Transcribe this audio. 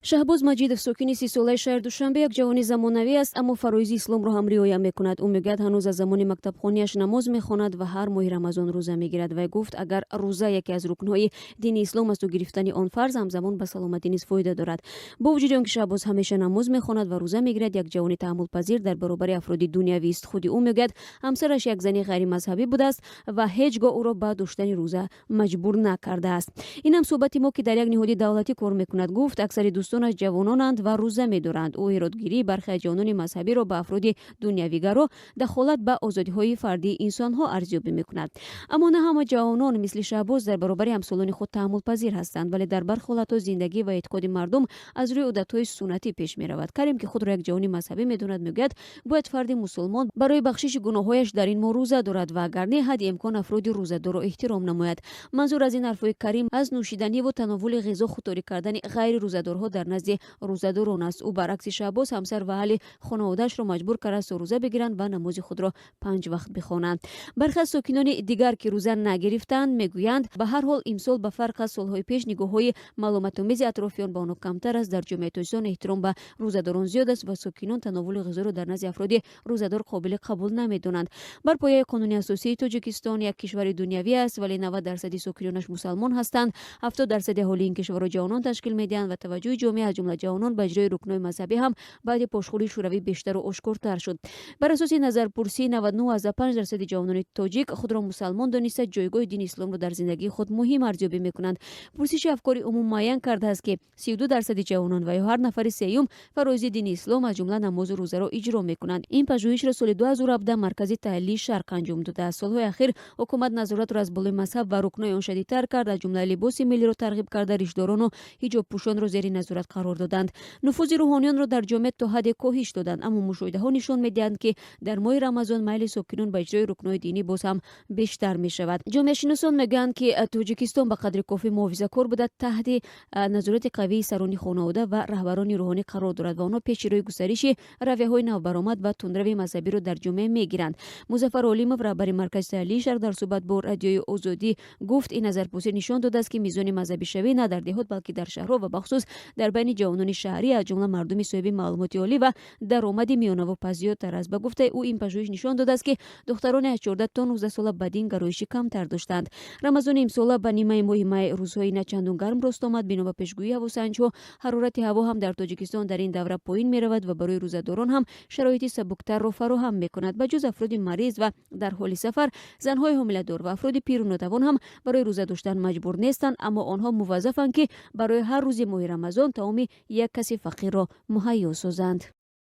Шаҳбоз Маҷидов, сокини 30-солаи шаҳри Душанбе, як ҷавони замонавӣ аст, аммо фароизи исломро ҳам риоя мекунад. Ӯ мегӯяд, ҳанӯз аз замони мактабхонияш намоз мехонад ва ҳар моҳи Рамазон рӯза мегирад. Вай гуфт, агар рӯза яке аз рукнҳои дини ислом асту гирифтани он фарз, ҳамзамон ба саломатӣ низ фоида дорад. Бо вуҷуди он ки Шаҳбоз ҳамеша намоз мехонад ва рӯза мегирад, як ҷавони таҳаммулпазир дар баробари афроди дунявист. Худи ӯ мегӯяд, ҳамсараш як зани ғайримазҳабӣ будааст ва ҳеҷ гоҳ ӯро ба доштани рӯза маҷбур накардааст. Ин ҳам суҳбати мо, ки дар як ниҳоди давлатӣ кор мекунад, гуфт, аксари дӯстонаш ҷавононанд ва рӯза медоранд. Ӯ эродгирии бархе аз ҷавонони мазҳабиро ба афроди дунявигаро дахолат ба озодиҳои фардии инсонҳо арзёбӣ мекунад. Аммо на ҳама ҷавонон мисли Шаҳбоз дар баробари ҳамсолони худ таҳаммулпазир ҳастанд, вале дар бархе ҳолатҳо зиндагӣ ва эътиқоди мардум аз рӯи одатҳои суннатӣ пеш меравад. Карим, ки худро як ҷавони мазҳабӣ медонад, мегӯяд, бояд фарди мусулмон барои бахшиши гуноҳҳояш дар ин моҳ рӯза дорад ва агар не, ҳадди имкон афроди рӯзадорро эҳтиром намояд. Манзур аз ин ҳарфҳои Карим аз нӯшиданиву тановвули ғизо худдорӣ кардани ғайри рӯзадорҳо дар назди рӯзадорон аст. Ӯ, баръакси Шаҳбоз, ҳамсар ва аҳли хонаводаашро маҷбур кардааст, то рӯза бигиранд ва намози худро панҷ вақт бихонанд. Бархе аз сокинони дигар, ки рӯза нагирифтаанд, мегӯянд, ба ҳар ҳол имсол ба фарқ аз солҳои пеш нигоҳҳои маломатомези атрофиён ба онҳо камтар аст. Дар ҷомеаи Тоҷикистон эҳтиром ба рӯзадорон зиёд аст ва сокинон тановвули ғизоро дар назди афроди рӯзадор қобили қабул намедонанд. Бар пояи Қонуни асосии Тоҷикистон як кишвари дунявӣ аст, вале 90% сокинонаш мусалмон ҳастанд. 70% аҳолии ин кишварро ҷавонон ташкил медиҳанд ва таваҷҷӯҳи ҷомеа, аз ҷумла ҷавонон, ба иҷрои рукнҳои мазҳабӣ ҳам баъди пошхӯрии Шӯравӣ бештару ошкортар шуд. Бар асоси назарпурсӣ, 99,5% ҷавонони тоҷик худро мусалмон дониста, ҷойгоҳи дини исломро дар зиндагии худ муҳим арзёбӣ мекунанд. Пурсиши афкори умум муайян кардааст, ки 32% ҷавонон ва ё ҳар нафари сеюм фароизи дини ислом, аз ҷумла намозу рӯзаро иҷро мекунанд. Ин пажӯҳишро соли 2017 Маркази таҳлилии Шарқ анҷом додааст. Солҳои ахир ҳукумат назоратро аз болои мазҳаб ва рукнҳои он шадидтар кард, аз ҷумла либоси миллиро тарғиб карда, ришдорону ҳиҷобпӯшонро зери назорат қарор доданд, нуфузи рӯҳониёнро дар ҷомеа то ҳадде коҳиш доданд. Аммо мушоҳидаҳо нишон медиҳанд, ки дар моҳи Рамазон майли сокинон ба иҷрои рукнҳои динӣ боз ҳам бештар мешавад. Ҷомеашиносон мегӯянд, ки Тоҷикистон ба қадри кофӣ муҳофизакор буда, таҳти назорати қавии сарони хонавода ва раҳбарони рӯҳонӣ қарор дорад ва онҳо пеши рӯи густариши равияҳои навбаромад ва тундрави мазҳабиро дар ҷомеа мегиранд. Музаффар Олимов, раҳбари Маркази таҳлилии Шарқ, дар суҳбат бо Радиои Озодӣ гуфт, ин назарпурсӣ нишон додааст, ки мизони мазҳабишавӣ на дар деҳот, балки дар шаҳрҳо ва бахусус дар байни ҷавонони шаҳрӣ, аз ҷумла мардуми соҳиби маълумоти олӣ ва даромади миёнаву паст зиёдтар аст. Ба гуфтаи ӯ, ин пажӯҳиш нишон додааст, ки духтарони аз 14 то 19 сола ба дин гароиши камтар доштанд. Рамазони имсола ба нимаи моҳи май рӯзҳои на чандон гарм рост омад. Бино ба пешгӯии ҳавосанҷҳо, ҳарорати ҳаво ҳам дар Тоҷикистон дар ин давра поин меравад ва барои рӯзадорон ҳам шароити сабуктарро фароҳам мекунад. Ба ҷуз афроди мариз ва дар ҳоли сафар, занҳои ҳомиладор ва афроди пиру нотавон ҳам барои рӯза доштан маҷбур нестанд, аммо онҳо муваззафанд, ки барои ҳар рӯзи моҳи Рамазон таоми як каси фақирро муҳайё созанд.